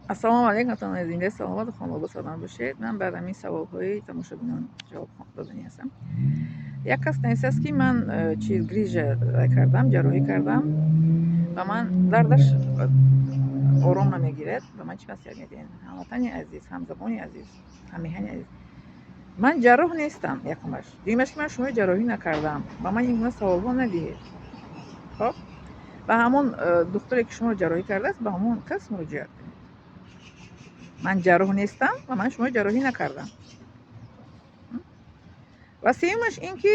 Ассалому алайкум, ҳамватанони зинда, саломату хонавода саломат бошед. Ман бар ҳамин саволҳои тамошобинон ҷавоб додани ҳастам. Як кас нависааст, ки ман чиз, грижа кардам, ҷарроҳӣ кардам ва ман дардаш ором намегирад. Ба ман чӣ маслиҳат медиҳед? Ҳамватани азиз, ҳамзабони азиз, ҳаммеҳани азиз, ман ҷарроҳ нестам, якумаш. Дуюмаш, ки ман шуморо ҷарроҳӣ накардам. Ба ман ин гуна саволҳо надиҳед. Хоб, ба ҳамон духтуре, ки шуморо ҷарроҳӣ кардааст, ба ҳамон кас муроҷиат кунед. Ман ҷарроҳ нестам ва ман шуморо ҷарроҳӣ накардам. Ва сеюмаш ин ки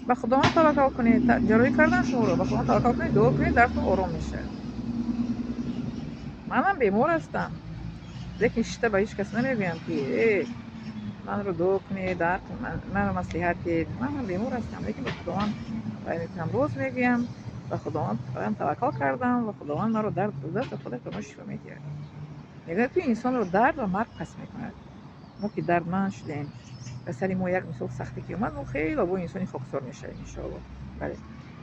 ба Худованд таваккал кунед. Ҷарроҳӣ кардан шуморо, ба Худованд таваккал кунед, дуо кунед, дардтон ором мешавад. Манам бемор ҳастам, лекин шишта ба ҳеҷ кас намегӯям, ки э, манро дуо кунед, дард маро маслиҳат диҳед. Ман ҳам бемор ҳастам, лекин ба Худованд вай мекунам, боз мегӯям, ба Худованд таваккал кардам ва Худованд маро дард додааст ва худаш ба мо шифо медиҳад. Мегӯяд, ки инсонро дард ва марг пас мекунад. Мо ки дардманд шудем, ба сари мо як мисол сахтӣ ки омад, мо хело бо инсони хоксор мешавем, иншоалло. Бале,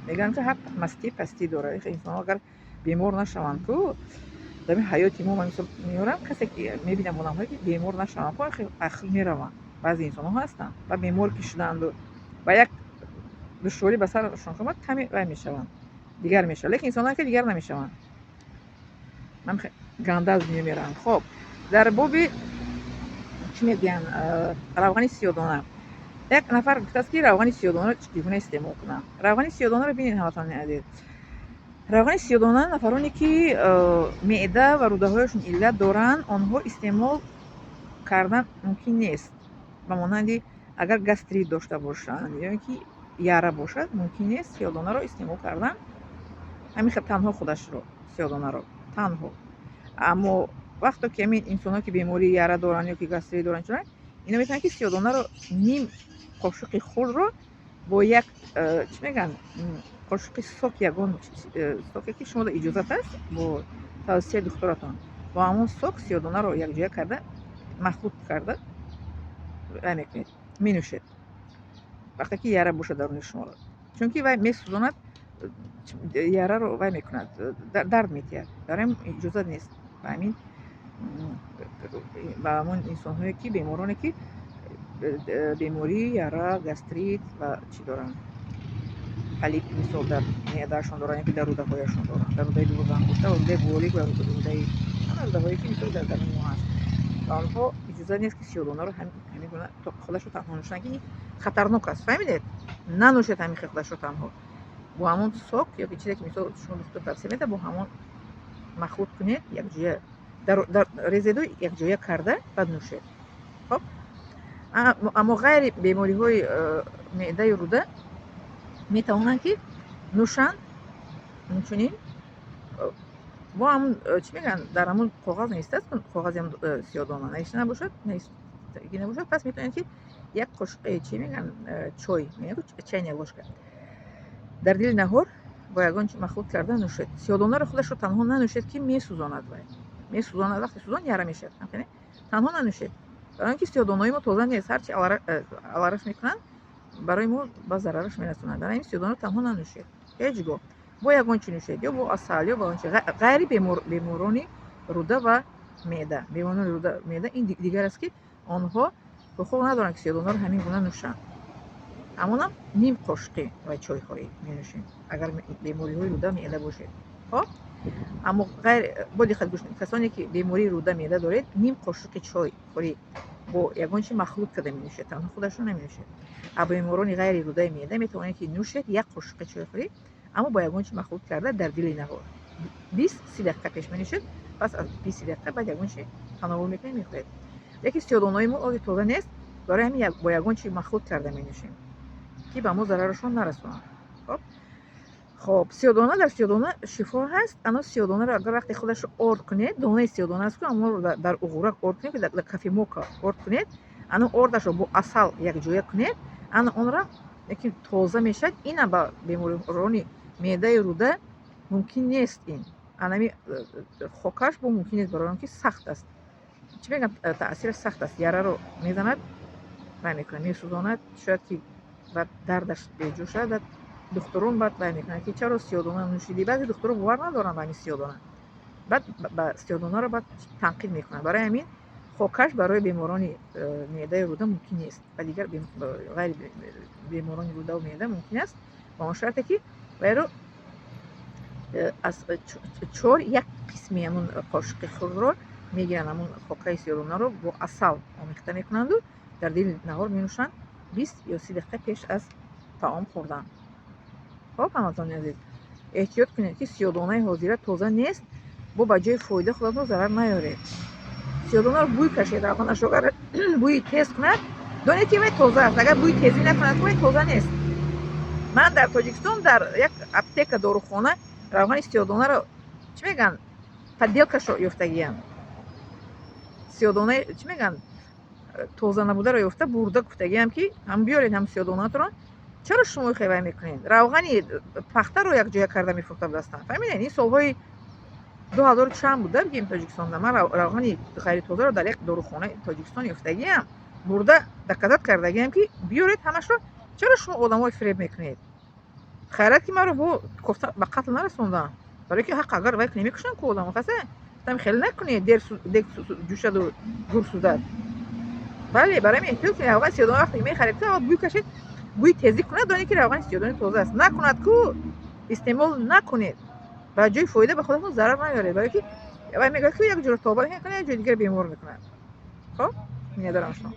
мегӯянд, ки ҳар мастӣ пастӣ дорад. Инсонҳо агар бемор нашаванд ку, дар ҳаёти мо, ман мисол меорам, касе ки мебинам, одамҳое ки бемор нашаванд ку, ақл мераванд. Баъзе инсонҳо ҳастанд, ба бемор ки шуданду ба як душворӣ ба сарашон омад, каме вай мешаванд, дигар мешаванд. Лекин инсонҳое ки дигар намешаванд, ман ганда аз дунё мераванд. Хоб, дар боби чӣ мегӯянд, равғани сиёдона, як нафар гуфтааст, ки равғани сиёдонаро чӣ гуна истеъмол кунам. Равғани сиёдонаро бинед, ҳамватанони азиз. Равғани сиёдона нафароне ки меъда ва рӯдаҳояшон иллат доранд, онҳо истеъмол кардан мумкин нест. Ба монанди агар гастрит дошта бошанд ё ин ки яра бошад, мумкин нест сиёдонаро истеъмол кардан, ҳамин танҳо худашро, сиёдонаро танҳо. Аммо вақто ки ҳамин инсонҳо, ки бемории яра доранд ё ки гастрит доранд, чунон ино метавонанд, ки сиёдонаро ним қошуқи хурдро бо як чӣ мегӯянд, қошуқи сок, ягон соке, ки шумода иҷозат аст бо тавсияи духтуратон, бо ҳамон сок сиёдонаро якҷоя карда, махлут карда вай мекунед, менӯшед, вақте ки яра бошад даруни шумо, чунки вай месӯзонад яраро, вай мекунад, дард медиҳад. Барои ҳамин иҷозат нест ба ҳамин, ба ҳамон инсонҳое ки, бемороне ки бемории яра, гастрит ва чӣ доранд, полип мисол дар меъдаашон доранд ё ки дар рӯдаҳояшон доранд, дар рӯдаи дувоздаҳангушта ва рӯдаи болик ва рӯдаи ҳама рӯдаҳое, ки мисол дар даруни мо ҳаст, ба онҳо иҷозат нест, ки сиёдонаро ҳамин гуна худашро танҳо нӯшанд, ки хатарнок аст. Фаҳмидед? Нанӯшед ҳамин хел худашро танҳо. Бо ҳамон сок ё ки чизе, ки мисол шумо духтур тавсия медиҳад, бо ҳамон махлут кунед, якҷоя резеду, якҷоя карда, баъд нӯшед. Хоб, аммо ғайри бемориҳои меъдаю рӯда метавонанд, ки нӯшанд. Инчунин бо ҳамун чӣ мегӯянд, дар ҳамун коғаз навистааст, коғази сиёдона навишта набошад, навиштагӣ набошад, пас метавонед, ки як қошуқи, чӣ мегӯянд, чой, чайная ложка, дар дили наҳор бо ягон махлут карда нӯшед. Сиёдонаро худашро танҳо нанӯшед, ки месӯзонад, вай месӯзонад. Вақте сӯзон, яра мешавад. Танҳо нанӯшед, барои ин ки сиёдонаҳои мо тоза нест, ҳарчи алараш мекунанд, барои мо ба зарараш мерасонад. Барои ҳамин сиёдонаро танҳо нанӯшед ҳеҷ гоҳ, бо ягон чӣ нӯшед, ё бо асал, ё бо он чи. Ғайри беморони рӯда ва меъда. Беморони рӯда, меъда ин дигар аст, ки онҳо ҳуқуқ надоранд, ки сиёдонаро ҳамин гуна нӯшанд. Ҳамонам ним қошуқи ва чойхӯрӣ менӯшем, агар бемориҳои рӯда, меъда бошед. Хоб, аммо ғайр, бо диққат гӯш кунед, касоне ки бемории рӯда, меъда доред, ним қошуқи чойхӯрӣ бо ягон чи махлут карда менӯшед, танҳо худашро наменӯшед. А беморони ғайри рӯдаи меъда метавонед, ки нӯшед як қошуқи чойхӯрӣ, аммо бо ягон чи махлут карда, дар дили наҳор 20-30 дақиқа пеш менӯшед. Пас аз 20 дақиқа баъд ягон чи тановул мекунед, мехӯред. Лекин сиёдонаҳои мо ози тоза нест, барои ҳамин бо ягон чи махлут карда менӯшем, ки ба мо зарарашон нарасонад. Хоб, сиёдона, дар сиёдона шифо ҳаст. Ано сиёдонаро агар вақте худашро орд кунед, донаи сиёдона аст ку, аморо дар уғурак орд кунед, ки дар кофемолка орд кунед, ано ордашро бо асал якҷоя кунед, ана онро лекин тоза мешавад. Инам ба беморони меъдаю рӯда мумкин нест. Ин анами хокаш бо мумкин нест, барои он ки сахт аст, чӣ мегӯям, таъсираш сахт аст, яраро мезанад, вай мекунад, месӯзонад. Шояд ки баъд дардаш беҷо шавад, баъд духтурон баъд вай мекунанд, ки чаро сиёдона нӯшидӣ. Баъзе духтурон бовар надоранд ба ҳамин сиёдона. Баъд ба сиёдонаро баъд танқид мекунад. Барои ҳамин хокаш барои беморони меъдаю рӯда мумкин нест ва дигар ғайри беморони рӯдаву меъда мумкин аст, ба он шарте ки вайро аз чор як қисми ҳамун қошиқи хурдро мегиранд, ҳамун хокаи сиёдонаро бо асал омехта мекунанду дар дили наҳор менӯшанд, 20 ё 30 дақиқа пеш аз таом хӯрдан. Хоб, ҳамватанони азиз, эҳтиёт кунед, ки сиёдонаи ҳозира тоза нест, бо ба ҷои фоида худатон зарар наёред. Сиёдонаро бӯй кашед, равғанашро агар бӯи тез кунад, донед, ки вай тоза аст. Агар бӯи тезӣ накунад, вай тоза нест. Ман дар Тоҷикистон дар як аптека, дорухона равғани сиёдонаро, чӣ мегӯянд, подделкашро ёфтагиям. Сиёдонаи, чӣ мегӯянд, тоза набударо ёфта бурда, гуфтагиам, ки ҳам биёред ҳам сиёдонатро, чаро шумо хевай мекунед? Равғани пахтаро якҷоя карда мефурӯхта будастанд, фаҳмидед? Ин солҳои 2000 чанд буда, бигем, Тоҷикистонда ман равғани ғайритозаро дар як дорухонаи Тоҷикистон ёфтагиам, бурда доказать кардагиам, ки биёред ҳамашро, чаро шумо одаморо фиреб мекунед? Хайрат, ки маро бо кофта ба қатл нарасонданд, барое ки ҳақ агар вай намекушанд ку одамо. Хасе гуфтам, хеле накунед, дер дег ҷӯшаду гур сӯзад. Бале, барои ҳамин эҳтиёт кунед. Равғани сиёдона вақте мехаред, аввал бӯй кашед. Бӯи тезӣ кунад, донед, ки равғани сиёдони тоза аст. Накунад ку, истеъмол накунед, ба ҷои фоида ба худатон зарар наёред, барое ки вай мегӯяд, ки як ҷоро тоба мекунад, як ҷои дигар бемор мекунад. Хоб, миннатдорам шумо.